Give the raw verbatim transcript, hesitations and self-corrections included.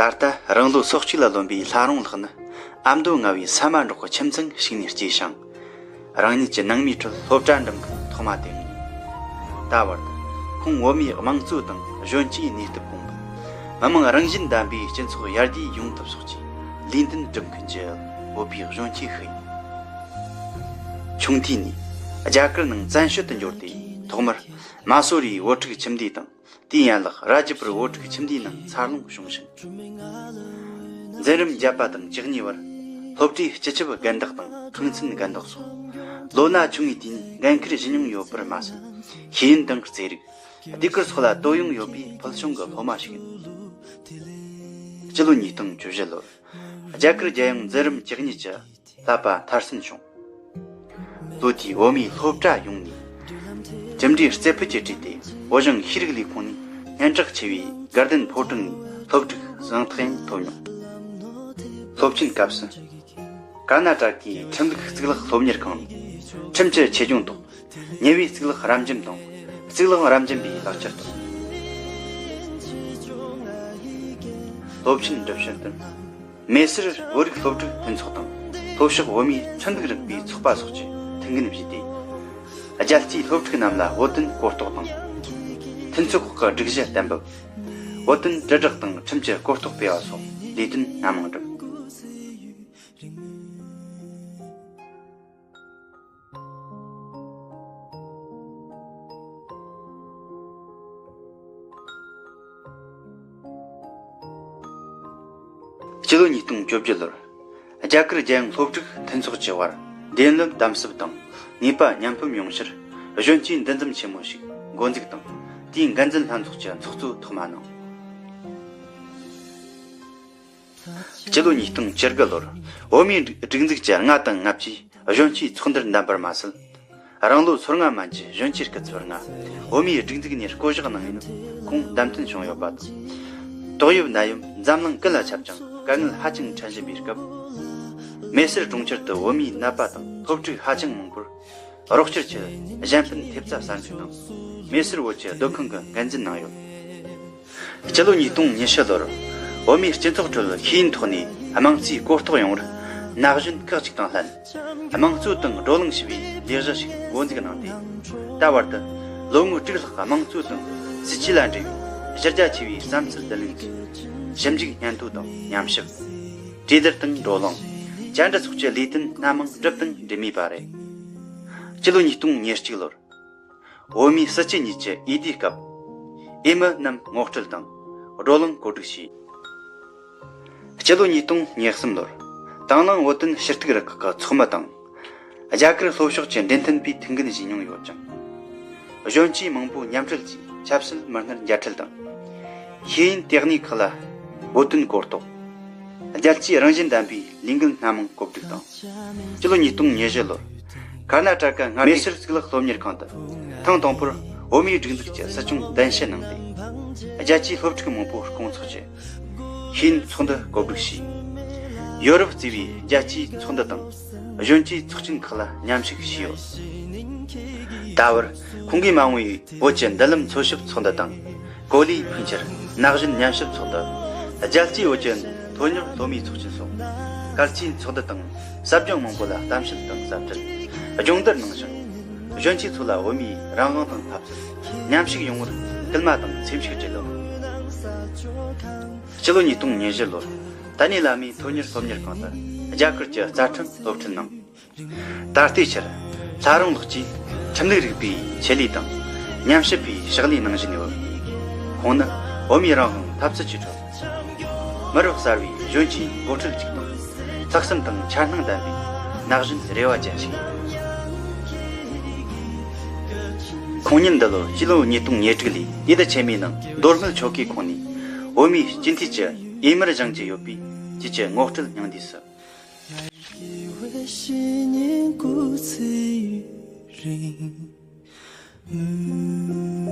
ད་ལྟ་རང་ལོ་སོ་གཅིག་ལ་ལོན་པའི་ལྷ་རུང་ལགས་ནི་ཨ་མདོ་རྔ་བའི་ས་མ་འབྲོག་གི་ཁྱིམ་ཚང་ཞིག་ནས་སྐྱེས་ཤིང་། རང་ཉིད་ཀྱི་ནང་མིའི་ཁྲོད་སློབ་གྲྭ་འགྲིམ་མཁན་ཐོག་མ་དེ་ཡིན། ད་བར་དུ་ཁོང་བོད་མིའི་དམངས་གཙོ་དང་གཞོན་སྐྱེས་གནས་སྟོབས་གོང་འཕེལ། མི་དམངས་རང་བཞིན་ལྡན་པའི་སྤྱི་ཚོགས་ཡར་རྒྱས་ཡོང་ཐབས་སོགས་ཀྱི་ལས་དོན་སྒྲུབ་མཁན་གྱི་བོད་པའི་གཞོན་སྐྱེས་ཤིག་ཡིན། ཆུང་དུས་ནས་རྒྱ་གར་ནང་བཙན་བྱོལ་དུ་འབྱོར་ཏེ། ཐོག་མར་མ་སོ་རིའི་བོད་ཕྲུག་ཁྱིམ་སྡེ་དང་། དེའི་ཡན་ལག་ར་ཇི་པུར་བོད་ཕྲུག་ཁྱིམ་སྡེའི་ནང་འཚར་ལོངས་བྱུང་ཞིང་། འཛིན་རིམ་བརྒྱད་པ་དང་བཅུ་གཉིས་བར་སློབ་གྲྭའི་སྤྱི་ཁྱབ་རྒན་བདག་དང་ཁང་ཚན་རྒན་བདག་སོགས། ལོ་ན་ཆུང་བའི་དུས་ནས་འགན་འཁུར་བཞེས་མྱོང་ཡོད་པར་མ་ཟད། ཤེས་ཡོན་དང་རྩེད་རིགས། ཟློས་གར་སོགས་ལ་དོ་སྣང་ཡོད་པའི་ཕུལ་བྱུང་གི་སློབ་མ་ཞིག་ཡིན། སྤྱི་ལོ་ཉིས་སྟོང་བཅུ་བཞི་ལོར་རྒྱ་གར་རྒྱལ་ཡོངས་འཛིན་རིམ་བཅུ་གཉིས་ཀྱི་བསླབ་པ་མཐར་སོན་བྱུང་། ལོ་དེའི་བོད་མིའི་སློབ་གྲྭ་ཡོངས་ནས་གྲུབ་འབྲས་རྩེ་ཕུད་ཀྱིས་གྲས་ཏེ། བོད་གཞུང་ཤེས་རིག་ལས་ཁུངས་ནས་སྙན་གྲགས་ཆེ་བའི་དགའ་ལྡན་ཕོ་བྲང་ནས་སློབ་ཕྲུག་གཟེངས་རྟགས་ཡང་ཐོབ་མྱོང་། སློབ་ཆེན་སྐབས་སུ་ཀར་ན་ཊ་ཀའི་ཁྲིམས་ལུགས་གཙུག་ལག་སློབ་གཉེར་ཁང་ནས་ཁྲིམས་ཀྱི་ཆེད་སྦྱོང་ཐོག་ཉེ་བའི་གཙུག་ལག་རབ་འབྱམས་དང་གཙུག་ལག་རབ་འབྱམས་པའི་ལག་ཁྱེར་ཐོབ། སློབ་ཆེན་འགྲིབ་ཕྱིར་དུ། མེ་སེར་བོད་རིགས་སློབ་ཕྲུག་མཐུན་ཚོགས་དང་ལྷོ་ཕྱོགས་བོད་མིའི་ཁྲིམས་ལུགས་རིག་པའི་ཚོགས་པ་སོགས་ཀྱིས་ཐུགས་འགན་བཞེས་ཏེ། རྒྱལ་སྤྱིའི་སློབ་ཕྲུག་རྣམས་ལ་བོད་དོན་གོ་རྟོགས་དང་། མཐུན་ཚོགས་ཁག་གི་སྒྲིག་གཞི་གཏན་འབེབས། བོད་དོན་དྲིལ་བསྒྲགས་དང་ཁྲིམས་ཀྱི་གོ་རྟོགས་སྤེལ་བ་སོགས་ལས་དོན་སྣ་མང་བསྒྲུབས། སྤྱི་ལོ་ཉིས་སྟོང་བཅོ་བརྒྱད་ལོར་རྒྱ་གར་རྒྱལ་ཡོངས་སློབ་ཕྲུག་མཐུན་ཚོགས་ཀྱི་དབར་བདེན་ལུགས་དམ་ཟབ་དང་ནུས་པ་མཉམ་སྤུངས་ཡོང་ཕྱིར་གཞོན་སྐྱེས་འདུ་འཛོམས་ཆེན་མོ་ཞིག་འགོ་འཛུགས་དང་། དེའི་འགན་འཛིན་ལྷན་ཚོགས་ཀྱི་ཚོགས་གཙོ་ཐོག་མ་གནང་། སྤྱི་ལོ་ཉིས་སྟོང་བཅུ་དགུ་ལོར་བོད་མིའི་སྒྲིག་འཛུགས་ཀྱི་ལྔ་དང་ལྔ་བཅུའི་གཞོན་སྐྱེས་ཚོགས་འདུར་འདེམས་པར་མ་ཟད། རང་ལོ་སོ་ལྔ་མན་གྱི་གཞོན་སྐྱེས་སྐུ་ཚབ་ལྔ་བོད་མིའི་སྒྲིག་འཛུགས་ནས་བསྐོ་གཞག་གནང་ཡུན་ཁོང་བདམས་ཐོན་བྱུང་ཡོད་པ་དང་། ཏོག་དབྱིབས་ནད་ཡམས་འཛམ་གླིང་ཀུན་ལ་ཁྱབ་ཅིང་དཀའ་ངལ་ཧ་ཅང་འཕྲད་བཞིན་པའི་སྐབས། མེ་སེར་གྲོང་ཁྱེར་དུ་བོད་མིའི་ནད་པ་དང་སློབ་ཕྲུག་ཧ་ཅང་མང་པོར་རོགས་སྐྱོར་གྱི་གཞན་ཕན་ཐེབས་རྩ་གསར་འཛུགས་དང་། མེ་སེར་བོད་ཀྱི་སྡོད་ཁང་གི་འགན་འཛིན་གནང་ཡོད། སྤྱི་ལོ་ཉིས་སྟོང་ཉི་ཤུ་ལོར་བོད་མིའི་སྤྱི་ཚོགས་ཁྲོད་ཤེས་ཡོན་ཐོག་ནས་དམངས་གཙོའི་གོ་རྟོགས་ཡོང་བར་ན་གཞོན་ཁག་ཅིག་དང་ལྷན། དམངས་གཙོ་དང་བགྲོ་གླེང་ཞེས་པའི་ལས་གཞི་ཞིག་འགོ་འཛུགས་གནང་སྟེ། ད་བར་དུ་ལོ་ངོ་དྲུག་ལྷག་དམངས་གཙོ་དང་སྲིད་ཇུས་ལ་འབྲེལ་བའི་གཞི་རྒྱ་ཆེ་བའི་བསམ་ཚུལ་བསྡུ་ལེན་གྱིས་ཞིབ་འཇུག་སྙན་ཐོ་དང་ཉམས་ཞིབ། གྲོས་བསྡུར་དང་བགྲོ་གླེང་། བཅར་འདྲི་སོགས་ཀྱི་ལས་དོན་སྣ་མང་བསྒྲུབས་དང་འབྲེལ་མེད་པ་རེད། སྤྱི་ལོ་ཉིས་སྟོང་ཉེར་གཅིག་ལོར། བོད་མིའི་སྲིད་སྤྱི་གཉིས་ཀྱི་འོས་བསྡུའི་སྐབས། འོས་མི་རྣམས་ངོ་སྤྲོད་དང་། བགྲོ་གླེང་གོ་སྒྲིག་བྱས། སྤྱི་ལོ་ཉིས་སྟོང་ཉེར་གསུམ་ལོར། དང་བླངས་བོད་དོན་ཞུ་གཏུག་རུ་ཁག་གི་ཚོགས་མི་དང་། རྒྱ་གར་ལྷོ་ཕྱོགས་ཀྱི་འབྲེལ་མཐུད་པའི་ཐུགས་འགན་བཞེས་མྱོང་ཡོད་ཅིང་། གཞོན་སྐྱེས་མང་པོ་མཉམ་འབྲེལ་གྱིས་ཆབ་སྲིད་མི་སྣར་མཇལ་ཁྲིད་དང་། ཤེས་ཡོན་ལྟེ་གནས་ཁག་ལ་བོད་དོན་གོ་རྟོགས། རྒྱལ་སྤྱིའི་རང་བཞིན་ལྡན་པའི་ལས་འགུལ་སྣ་མང་གོ་སྒྲིག་དང་། སྤྱི་ལོ་ཉིས་སྟོང་ཉེར་བཞི་ལོར། ཀར་ན་ཊ་ཀ་མངའ་སྡེའི་མེ་སེར་གཙུག་ལག་སློབ་གཉེར་ཁང་དུ། ཐེངས་དང་པོར་བོད་མིའི་སྒྲིག་འཛུགས་ཀྱི་སྲིད་སྐྱོང་གདན་ཞུ་གནང་སྟེ། རྒྱལ་སྤྱིའི་སློབ་ཕྲུག་མང་པོ་སྐོང་ཚོགས་ཀྱིས། ཤེས་ཡོན་ཚོགས་འདུ་གོ་སྒྲིག་བྱས། ཡོ་རོབ་གཙོས་པའི་རྒྱལ་སྤྱིའི་ཚོགས་འདུ་དང་། གཞོན་སྐྱེས་ཚོགས་ཆེན་ཁག་ལ་མཉམ་ཞུགས་བྱས་ཡོད། ད་བར་ཁོང་གིས་མ་འོངས་པའི་བོད་ཀྱི་མདུན་ལམ་འཚོལ་ཞིབ་ཚོགས་འདུ་དང་། གོ་ལའི་འཕེན་འགྱུར་ན་གཞོན་ཉམས་ཞིབ་ཚོགས་འདུ། རྒྱལ་སྤྱིའི་བོད་ཀྱི་མཐོ་གཉེར་སློབ་མའི་ཚོགས་ཆེན་སོགས། གལ་ཆེའི་ཚོགས་འདུ་དང་ཟབ་སྦྱོང་མང་པོ་ལ་གཏམ་བཤད་དང་ཟབ་ཁྲིད། སྦྱོང་བརྡར་གནང་ཞིང་། གཞོན་སྐྱེས་ཚོ་ལ་བོད་མིའི་རང་དབང་དང་འཐབ་རྩོད། མཉམ་ཞུགས་ཡོང་བར་སྐུལ་མ་དང་སེམས་ཤུགས་སྤྲད་ཡོད། སྤྱི་ལོ་ཉིས་སྟོང་ཉེར་བཞི་ལོར། ཏཱ་ནི་བླ་མའི་མཐོ་གཉེར་སློབ་གཉེར་ཁང་དུ་རྒྱ་གར་གྱི་རྩ་ཁྲིམས་སློབ་ཁྲིད་གནང་། ད་ལྟའི་ཆར། ལྷ་རུང་ལགས་ཀྱིས་ཁྲིམས་ལུགས་རིག་པའི་ཆེད་ལས་དང་། ཉམས་ཞིབ་པའི་ཕྱག་ལས་གནང་བཞིན་ཡོད། ཁོང་ནི་བོད་མིའི་རང་དབང་འཐབ་རྩོད་ཀྱི་ཁྲོད། མི་རབས་གསར་བའི་གཞོན་སྐྱེས་འགོ་ཁྲིད་ཅིག་དང་། ལྷག་བསམ་དང་འཆར་སྣང་ལྡན་པའི་ན་གཞོན་རེ་བ་ཅན་ཞིག་ཡིན། ཁོང་ཉིད་འདི་ལོ་སྤྱི་ལོ་ཉིས་སྟོང་ཉེར་དྲུག་ལོའི་ཡུལ་དུ་ཆེན་མོའི་ནང་མདོ་སྨད་ཆོལ་ཁའི་ཁོངས་ནས་བོད་མིའི་སྤྱི་འཐུས་ཀྱི་འོས་མིར་བཞེངས་ཀྱི་ཡོད་པས། ཁྱེད་ཀྱི་ངོ་སྤྲོད་སྙིང་བསྡུས་སུ།